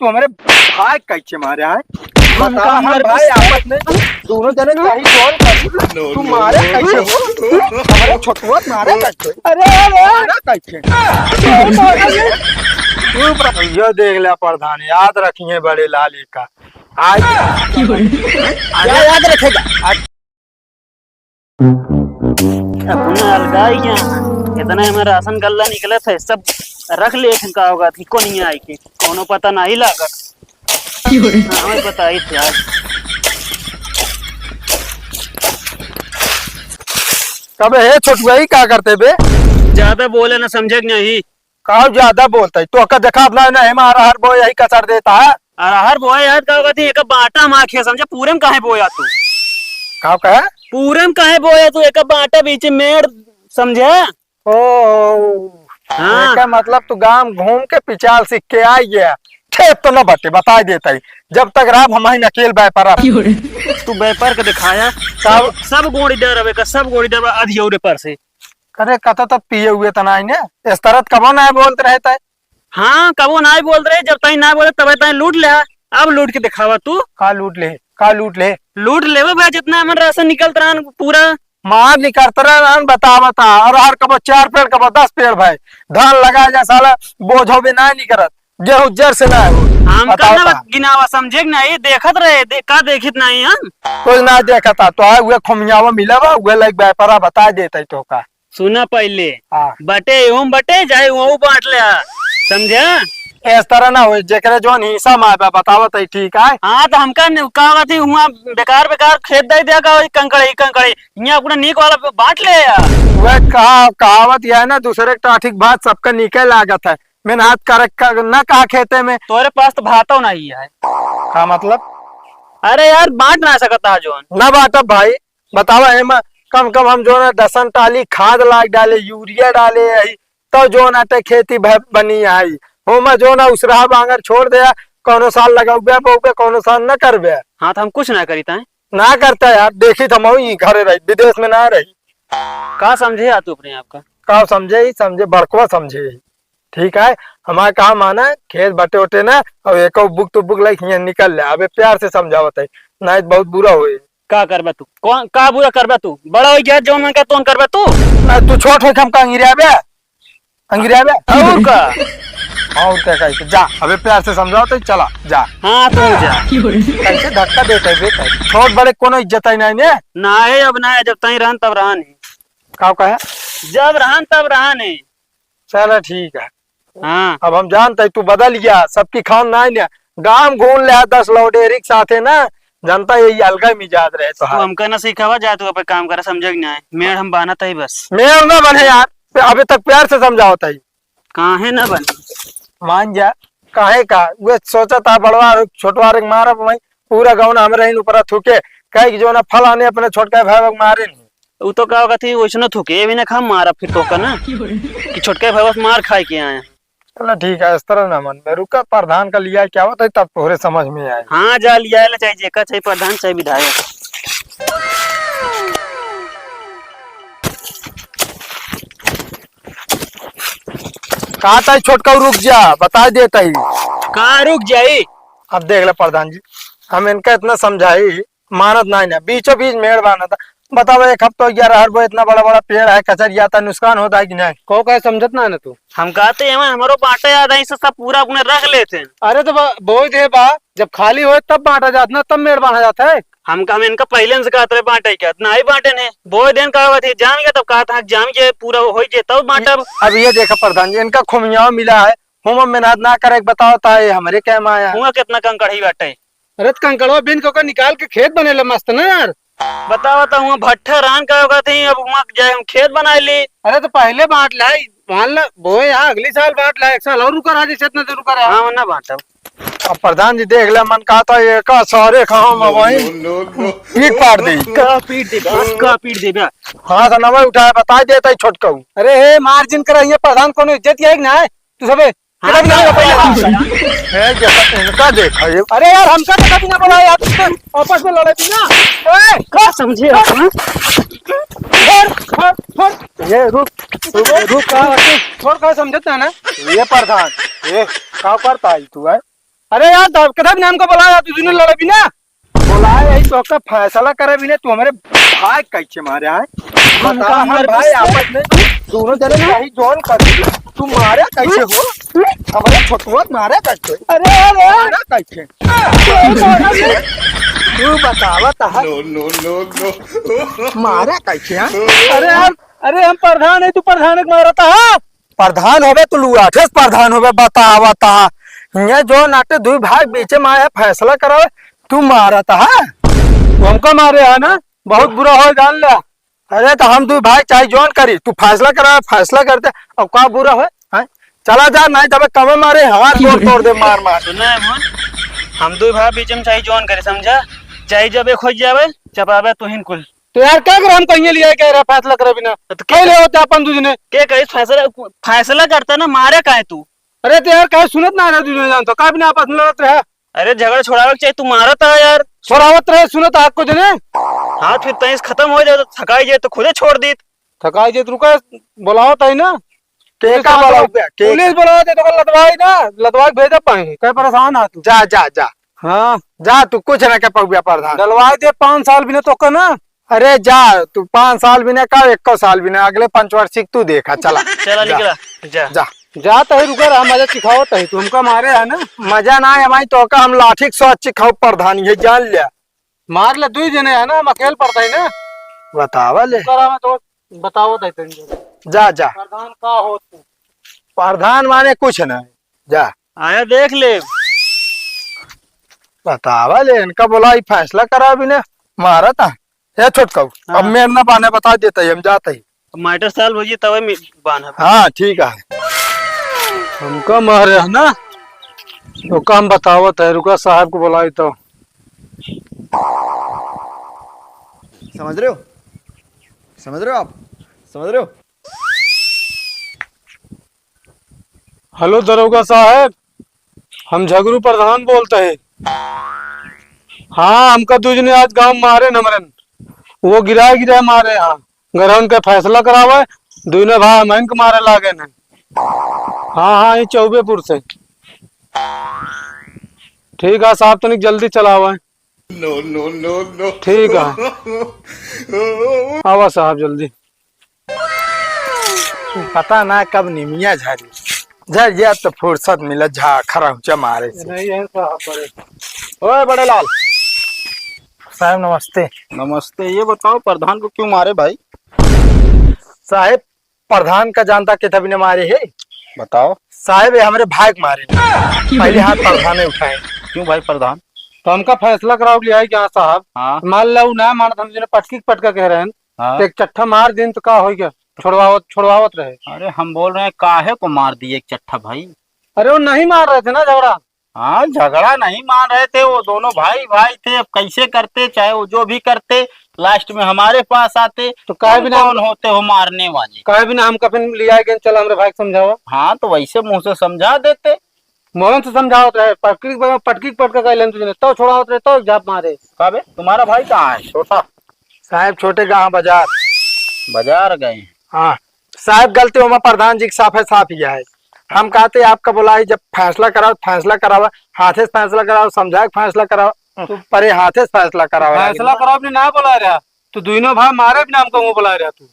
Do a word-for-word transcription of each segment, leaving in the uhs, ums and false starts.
तू हमरे भाई कैसे मारे है? हम बता, का हम मारे भाई बस? आपस में दोनों जने कहीं कौन कर, तू मारे कैसे हो? हमरे छोटुआ मारे कैसे? अरे, अरे, मारे कैसे? तू यो देख ले प्रधान, याद रखिए बड़े लाली का। आज क्या याद रखेगा? आज अपना अलगाई क्या? इतना हमारा राशन गल्ला निकलत है, सब रख ले, का होगा, ठीक को नहीं आई के, कोनो पता नहीं लागत। हाँ, हमें पता ही था। कबे हे छोटुआ, ई का करते बे? ज्यादा बोले ना, समझे कि नहीं? का ज्यादा बोलता है? तो का देखा अपना ना, हेमा अरहर बोए यही कसर देता है। अरहर बोए यार, का कहती है, एक बाटा माँ खे समझे, पूरे में काहे बोया तू? का कहे? पूरे में काहे बोया तू? एक बाटा बीच में मेड़ समझे? ओ, हाँ। एका मतलब तू गांव घूम के पिचाल सीख के आ गया। खेत तो न बटे, बता देता ही। जब तक राम हम ही अकेल व्यापार। तू व्यापार के दिखाया। सब, सब गोड़ी डर अबे का, सब गोड़ी डर अधियौरे पर से। अरे कत तक पिए हुए तना ने? इस तरह कबो ना बोलते रहता है। हाँ, कबो ना बोलते रहे, जब ताई ना बोले तब ताई लूट ले। अब लूट के दिखावा तू। का लूट ले? का लूट ले? लूट लेवे भाई, जितना हमन राशन निकलत रहन पूरा। मार निकलत रहन, बतावत आ, अरहर कबो चार पेड़, कबो दस पेड़ भाई, धान लगा जा साला, बोझो भी ना निकलत, गेहूं जर से ना हो। हमका बतावत ना आ। गिनावा समझे कि नहीं, देखत रहे, दे-, का देखित नहीं हम? कुछ ना देखत आ, तो आ उहे खुमियावा मिला बा, उहे लाइक व्यापारा बता देता ही तो का। सुना पहिले, हाँ। बटे एहू में बटे, चाहे वहू बांट ले, समझा? इस तरह ना होए, जेकरे जौन हिस्सा में आवे, बतावत है, ठीक है? हाँ, तो हमका न-, का बात है, हुआ बेकार, बेकार खेत दे दिया का, वही कंकड़े, ही कंकड़े, यहाँ अपना नीक वाला बांट ले यार। वह कहा-, कहावत यह है ना, दूसरे के टाठी के भात सबका नीके लागत है, मेहनत करे का, ना कहा खेते में। तोरे पास तो भातो नहीं है। का मतलब? अरे यार, बांट ना सकता है जौन। ना बांटब भाई, बतावा, एमा कम कम हम जौन है दसन टाली खाद लाग डाले, यूरिया डाले, यही तो जौन आटे खेती भ-, बनी आई। होमा जौन है उसराहा बांगर छोड़ दे, कौनो साल लगाउबे, बोउबे, कौनो साल न करबे। हाँ, तो हम कुछ ना करी ताए। ना करता यार, देखी तो हम ई घरे रही, विदेश में ना रही। का समझे आ तू अपने आप का? का समझे ही समझे, बड़कवा समझे ही। ठीक है, हमार कहा माना, खेत बटे उटे ना, अब एको बुक तो बुक लाइक हियां निकल ले। अबे प्यार से समझावत है, नहीं तो बहुत बुरा होए। का करबे तू? कौन, का बुरा करबे तू? बड़ा हो गया, जौन मन का तौन करबे तू। ना, तू छोट हो के हमका अंगिरिया बे, अंगिरिया बे। और का? और का कही? तो जा, अबे प्यार से समझावत है, चला, जा। हाँ, तू जा। कैसे धक्का देता है बे? छोट बड़े कोनो इज्जत ही नहीं ने। ना है, अब ना है, जब ताई रहन तब रहन है। का कहे? जब रहन तब रहन है। चला ठीक है। हाँ। अब हम जानते हैं तू बदल गया, सबकी खान ना है ना। गांव घूम ले दस लौडेरी के साथे ना, जनता यही अलगा मिजाज रहे तो तू है। हमका ना सिखावा, जा तू अपन काम करा, समझे कि नहीं? मेड़ हम बान्हत ही बस। मेड़ ना बने यार, अभी तक प्यार से समझावत ही। काहे ना बने? मान जा, काहे का? वे सोचा था बड़वा छोटवा रे मारब वहीं, पूरा गाँव ना हमरे ही ऊपर थूके, कहे कि जो ना फलाने अपने छोटका भाई को मारे नहीं। उ तो का कहती, वैसनो थूके, ये भी ना खा मारा फिर तो का ना, कि छोटका भाई बस मार खाए के आए। चला ठीक है, इस तरह ना मन में रुका, प्रधान का लिया क्या होता है, तब तोहरे समझ में आए। हाँ, जा लिया ले, चाहे जेका, चाहे प्रधान, चाहे विधायक। का ताई छोटका रुक जा, बता देता ही। का रुक जाई? अब देख ले प्रधान जी, हम इनका इतना समझाई, मानत नहीं ना, बीचों बीच मेड़ बांधा था। बताओ, एक हफ्ता हो गया, रहर बो इतना बड़ा बड़ा पेड़ है, कचर जाता, नुकसान होता है कि नहीं? को कहे समझत ना है ना तू? हम कहते हैं, हमारो बांटे याद आई से सब पूरा अपने रख लेते हैं। अरे तो बा-, बोई दे बा, जब खाली होए तब बांटा जात ना, तब मेड़ बांधा जाता है। हम, हम इनका पहले से कहते रहे बांटे क्या, ना ही बांटे ने, बोई देन का बात है, जाम गया तब कहा था, जाम गया पूरा हो गया तब बांटब। अब ये देखा प्रधान जी, इनका खुमियाव मिला है, हुआ मेहनत ना करे, बताओ ता ये हमरे क्या माया। हुआ कितना कंकड़ ही बाटे। अरे तो कंकड़वा बिन के ओकर निकाल के खेत बनेला मस्त ना यार। बताओ तो हुआ भट्ठा रान का होगा थी, अब हुआ जाए हम खेत बनाए ली। अरे तो पहले बांट लाई, मान ला बोए यहाँ अगली साल बांट ला, एक साल और रुका रहा जैसे इतना देर रुका रहा। हाँ, ना बांटब। अब प्रधान जी देख ले, मन कहा था ये का सारे खाओ मैं वहीं पीट पाड़ दे। का पीट दे बस, का पीट दे बे। हाँ तो नवा उठाया, बता देता ही छोटकऊ। अरे हे, मार्जिन करा, ये प्रधान कोनो इज्जत है कि ना है? तू सबे हाँ, कभी ना बोला। है जैसा इनका देखा ये। अरे यार, हमका तो कभी ना बोला यार, तुम आपस में लड़े थी ना। ओए, का समझे आप, हाँ? छोड़, छोड़, छोड़। ये रुक, रुक, रुक, का बात है? छोड़, का समझत ना ना? ये प्रधान, ये का करता है तू, है? अरे यार, तो कथा भी नाम का बोला यार, तू दुनो लड़े भी ना। बोला यही तो का फैसला करे भी ना, तू हमरे भाई कैसे मारे आए? बता, हम भाई आपस में दोनों जने यही जॉन कर दी। तू मारे कैसे हो? हमारे छोटुआ मारे कैसे? अरे यार, यार। मारे कैसे? तू बतावा तहा। No, no, no, no। मारे कैसे, हाँ? अरे यार, अरे हम प्रधान है, तू प्रधान के मारता है? प्रधान होबे तू लुआठे से प्रधान होबे, बतावा तहा। ये जो नाटे दुई भाई बीचे में आया फैसला करावे, तू मारता है? तू हमका मारे है ना, बहुत बुरा हो जान ले। अरे तो हम दुई भाई चाहे जौन करी, तू फैसला करावे, फैसला करते, अब का बुरा हो, हैं? चला जा, नहीं तबे कमे मारे, हाथ गोड़ तोड़ दे मार मार। सुना है मोहन, हम दुई भाई बीच में चाहे जौन करे, समझा? चाहे जब एक हो जावे, चपावे तुहिन कुल। तो यार, का करे हम कहिए लिया, कह रहा फैसला करे बिना? तो के कह ले होते अपन दूजने। के कही फैसला, फैसला करता ना, मारे काहे तू? अरे तो यार, काहे सुनत ना रहे दूजने जान तो, का बिना आपस में लड़त रहे? अरे झगड़ा छोड़ावे के चाही, तू मारत है यार। छोड़ावत रहे, सुनत आग को जने। हाँ, फिर तईस खत्म हो जाए तो थकाई जाए तो खुदे छोड़ दीत। थकाई जाए तो रुका, बोलावत है ना। के पुलिस का बोलावत है? के पुलिस बोलावत है तो लदवाई ना, लदवाई भेजा पाए, कहे परेशान है तू। जा, जा, जा। हाँ। जा, तू कुछ ना कह पाउबे प्रधान। डलवाई दे पाँच साल बिना तो का ना। अरे जा, तू पाँच साल बिना का, एक्को साल बिना, अगले पंचवार्षिक तू देखा, चला। चला जा। निकला, जा। जा। जा तो ही रुका रहा, मजा सिखावत है, तू हमका मारे है ना। मजा ना है भाई, तो का हम लाठी के स्वाद सिखाओ प्रधान, ये जान लिया। मार ले, दुई जने है ना, हम अकेल पड़ता है ना। बतावा ले। रुका रहा, मैं तो बतावत है तुम। जा, जा। प्रधान का हो तू? प्रधान माने कुछ ना, जा। आया देख ले। बतावा ले, इनका बोला, ई फैसला करा भी ना, मारा था। ए छोटकाऊ, हाँ। अब मेर ना बाने बता देता ही, हम जाता ही। अब matter solve हो जाए तब मी-, बांध। हाँ, ठीक है। हमका मारे है ना, तो काम बतावत है, रुका साहब को बुलाई तो। समझ रहे हो? समझ रहे हो आप? समझ रहे हो? हेलो दरोगा साहब, हम झगरू प्रधान बोलते हैं। हाँ, हमका दुई जने आज गाँव मारे न हमरन, वो गिराए गिराए मारे। हाँ, गरहन के फैसला करावे, दुइनो भाई हमन के मारे लागे न। हाँ, हाँ, ये चौबेपुर से। ठीक है साहब, तनिक जल्दी चलावे। No, no, no, no। ठीक है, आवा साहब जल्दी। पता ना कब निमिया झरी। झर गया तो फुर्सत मिला झा खरौचा मारे से। नहीं है साहब बड़े। ओए बड़े लाल। साहब नमस्ते। नमस्ते। ये बताओ प्रधान को क्यों मारे भाई? साहब प्रधान का जानता के तभी ने मारे है। बताओ। साहब ये हमरे भाई के मारे। पहले हाथ प्रधान ने उठाए। क्यों भाई प्रधान? तो हमका फैसला कराओ लिया है क्या साहब? हाँ। मान लो ना मानत हम जिन्हें पटकी के पटका कह रहे हैं। हाँ। तो एक चट्ठा मार दिन तो का हो गया? छुड़वावत, छुड़वावत रहे। अरे हम बोल रहे हैं काहे को मार दिए एक चट्ठा भाई? अरे वो नहीं मार रहे थे ना झगड़ा। हाँ, झगड़ा नहीं मार रहे थे, वो दोनों भाई भाई थे, अब कैसे करते, चाहे वो जो भी करते, last में हमारे पास आते। तो काहे तुम बिना कौन होते हो मारने वाले? काहे बिना हमका फिर लिया गए, चल हमरे भाई के समझावा। हाँ, तो वैसे मुंह से समझा देते। मोहन से समझावत रहे, पटकी, पटकी पटका कहले तुझे, तो छोड़ावत रहे, तो झाप मारे। का बे, तुम्हारा भाई कहाँ है छोटा? साहब छोटे गाँव बाजार। बाजार गए? हाँ। साहब गलती ओमा प्रधान जी के साफे साफ ही है। हम कहते आपका बोला है जब फैसला कराओ, फैसला कराओ, हाथे से फैसला कराओ, समझा के फैसला कराओ। तो पर ये हाथे से फैसला कराओ फैसला यार। कराओ अपने ना बोला रहा, तो दुइनो भाई मारे भी नाम का मुंह बोला रहा तू।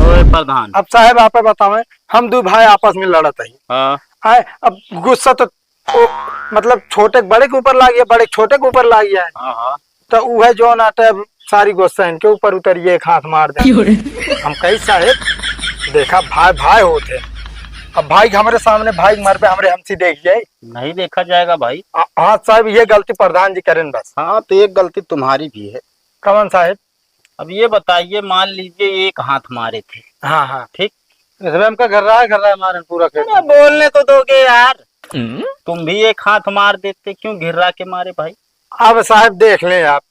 ओए प्रधान। अब साहब आप बतावे, हम दो भाई आपस में लड़त है। हाँ। आए, अब गुस्सा तो ओ, मतलब छोटे के बड़े के ऊपर लाग गया, बड़े के छोटे के ऊपर लाग गया है। हाँ, हाँ। तो उहे जौन आटे अब सारी गुस्सा इनके ऊपर उतरिए, एक हाथ मार दे। क्यों रे? हम कही साहेब, देखा भाई भाई होते, अब भाई के हमरे सामने भाई के मर पे हमरे हमसे देख जाए। नहीं देखा जाएगा भाई। आ, हाँ साहब, ये गलती प्रधान जी करें बस। हाँ, तो एक गलती तुम्हारी भी है। कमन साहेब? अब ये बताइए, मान लीजिए एक हाथ मारे थे। हाँ, हाँ। ठीक? इसमें हमका घर रहा है, घर रहा है, मारन पूरा खेत अरे में। बोलने को दोगे यार। हम्म? तुम भी एक हाथ मार देते, क्यों घिर्रा के मारे भाई? अब साहब देख लें आप,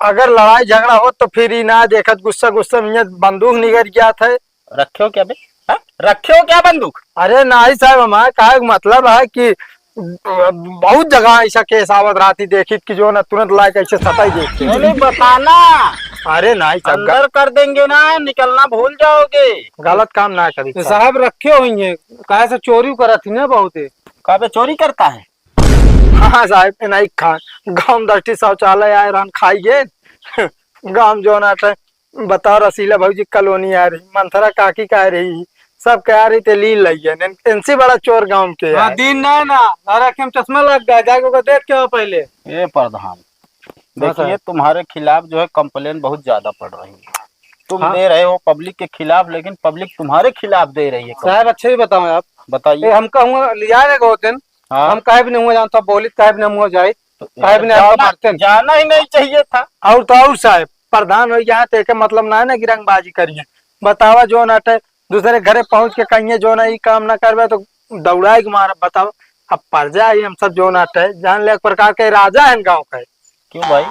अगर लड़ाई झगड़ा हो तो फिर ही ना देखत, गुस्सा गुस्सा में ये बंदूक निकल गया था। रखे हो क्या बे? हाँ? रखे हो क्या बंदूक? अरे नहीं साहब, हमारे कहे का मतलब है कि बहुत जगह ऐसा केस आवत रहती, देखी कि जो ना तुरंत लाइक ऐसे सताई देते। नहीं, नहीं, बताना। अरे नहीं साहब, अंदर कर देंगे ना, निकलना भूल जाओगे। गलत काम ना करी तो साहब। साहब रखे हुई हैं, काहे से चोरी करत थी ना बहुत। काबे चोरी करता है? हाँ साहेब, इनाई खान। गाँव दस्ती शौचालय आए रहन, खाई गए। गाँव जौन आटे, बताओ, रसीला भौजी कॉलोनी आए रही, मंथरा काकी का आए रही, सब कह रही थे ली लइए। इनसे बड़ा चोर गाँव के हाँ, आए। दिन ना ना, अरे आँखें में चश्मा लग गया, जाके ओकर देख के आओ पहले। ए प्रधान, हाँ देखिए, सर। तुम्हारे खिलाफ जो है कंप्लेन बहुत ज्यादा पड़ रही है। तुम हाँ। दे रहे हो पब्लिक के खिलाफ, लेकिन पब्लिक तुम्हारे खिलाफ दे रही है साहब, कंप्लेन। अच्छे ही बताओ आप। बताइए। ए, हमका हुआ लिया रे गो दिन, हाँ। हम काहे भी नहीं हुआ जानता, बोलित काहे भी नहीं हुआ जाइत, तो काहे भी नहीं हमका जाना, मारते हैं। जाना ही नहीं चाहिए था। और तो और साहब, प्रधान हो यहाँ तो एके मतलब ना है ना कि रंगबाजी करिए। बतावा जौन आटे, दूसरे घरे पहुँच के कहिए जौन है, ई काम ना करबे तो दौड़ाए के मारब। बतावा, अब प्रजा ही हम सब जौन आटे, जान ले एक प्रकार के राजा हैं गाँव के। क्यों भाई?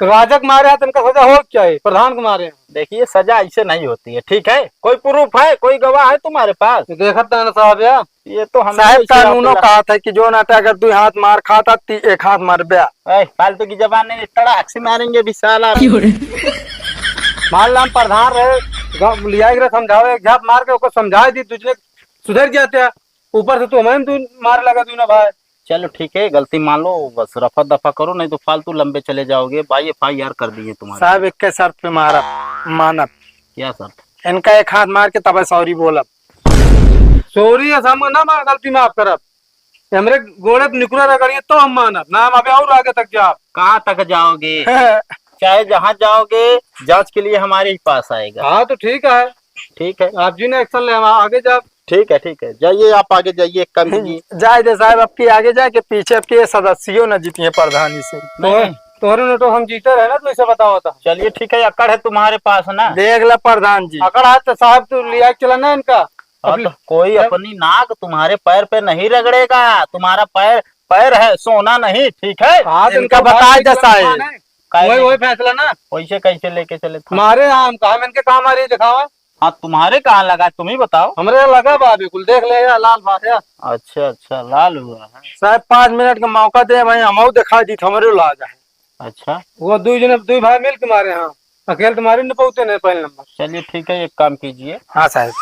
राजा के मारे हाथ इनका सजा हो क्या है? प्रधान के मारे हैं। देखिए, सजा ऐसे नहीं होती है, ठीक है? कोई प्रूफ है, कोई गवाह है तुम्हारे पास? ये देखत ना साहब यार। ये तो हम साहब, ऐसे कानूनो आपको कहा था कि जौन आटे अगर तू हाथ मार खाता, ती एक हाथ मार ब्या। ए, फालतू की जबान नहीं, तड़ाक से मारेंगे भी साला। क्यों रे? मान ला हम प्रधान रहे, गाँव लिया के समझावे, एक झाप मार के ओको समझाए दी, तुझे सुधर जाते हैं। ऊपर से तू हमें तू मार लगा, तू ना भाई। चलो ठीक है, गलती मान लो, बस रफा दफा करो, नहीं तो फालतू लंबे चले जाओगे। भाई, एफ आई आर कर दिए तुम्हारे। साहब, एक के शर्त पे मारब, मानब। क्या शर्त? इनका एक हाथ मार के तब सॉरी बोलब। सॉरी है, हम ना मार, गलती माफ करब। हमरे गोड़े पे निकुरा रगड़िए तो हम मानब, ना हम अभी और आगे तक जाब। कहाँ तक जाओगे? चाहे जहाँ जाओगे, जांच के लिए हमारे ही पास आएगा। हाँ, तो ठीक है। ठीक है। आप जी ने एक्शन ले, हम आगे जाब। ठीक है, ठीक है, जाइए, आप आगे जाइए, एक काम कीजिए। जाए दे साहब, आपके आगे जाके पीछे आपके सदस्यों न जीतिए प्रधानी से। नहीं, तोहरे, नहीं। तोहरे ने तो हम जीते रहे ना, तो इसे बताओ था। चलिए ठीक है, अकड़ है तुम्हारे पास ना। देख ले प्रधान जी। अकड़ है तो साहब, तू लिया के चला ना इनका। हाँ, अपनी तो कोई जब अपनी नाक तुम्हारे पैर पे नहीं रगड़ेगा। तुम्हारा पैर, पैर है, सोना नहीं, ठीक है? हाँ, तो इनका इनका बताए भाई जैसा है। है। काहे वही, नहीं? वही फैसला ना। वैसे कैसे लेके चले था? हमारे यहाँ हम कहा, इनके काम आ रही दिखावा। हाँ, तुम्हारे कहाँ लगा, तुम ही बताओ। हमरे यहाँ लगा बा, बिल्कुल देख ले यार, लाल बा यार। अच्छा, अच्छा, लाल हुआ है। साहब, पाँच मिनट का मौका दे भाई, हम दिखा दी, हमरे लाग है। अच्छा। वो दुई जने, दुई भाई मिल के मारे हैं। अकेले तो मारे नहीं पाते नहीं पहले नंबर। चलिए ठीक है, एक काम कीजिए। हाँ साहब।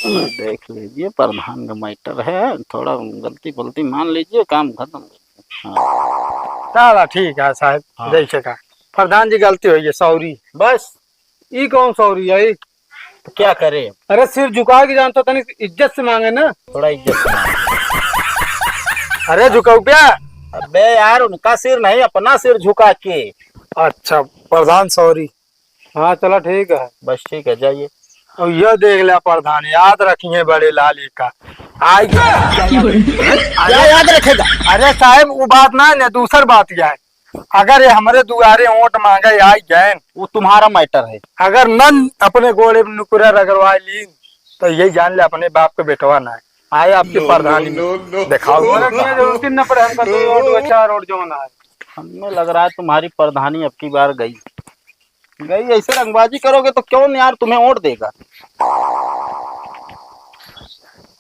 देख लीजिए, प्रधान का मैटर है, थोड़ा गलती फलती मान लीजिए, काम खत्म। हाँ। चला ठीक है साहब, हाँ। जैसे का। प्रधान जी गलती हुई है, सॉरी। बस। ई कौन सॉरी है? तो क्या करे? अरे सिर झुका के जानता, तनी इज्जत से मांगे ना। थोड़ा इज्जत से मांगे। अरे झुकाऊ क्या? अबे यार, उनका सिर नहीं, अपना सिर झुका के। अच्छा प्रधान, सॉरी। हाँ चला ठीक है। बस ठीक है, जाइए। और यह देख ले प्रधान, याद रखिए बड़े लाली का। आई क्या याद रखेगा? अरे साहब, वो बात ना है, दूसर बात क्या है? अगर ये हमरे दुआरे वोट मांगे आई गए, वो तुम्हारा मैटर है। अगर नन अपने गोड़े में नुकुरा रगड़वा ली, तो यही जान ले अपने बाप के बेटवा ना है। आए आपके प्रधानी में दिखाओ। बोला क्या जरूरत ही न पड़े हमका, दो वोट, चार वोट जो ना है। हमें लग रहा है तुम्हारी प्रधानी अब की बार गई, गई। ऐसे रंगबाजी करोगे तो कौन यार तुम्हें वोट देगा?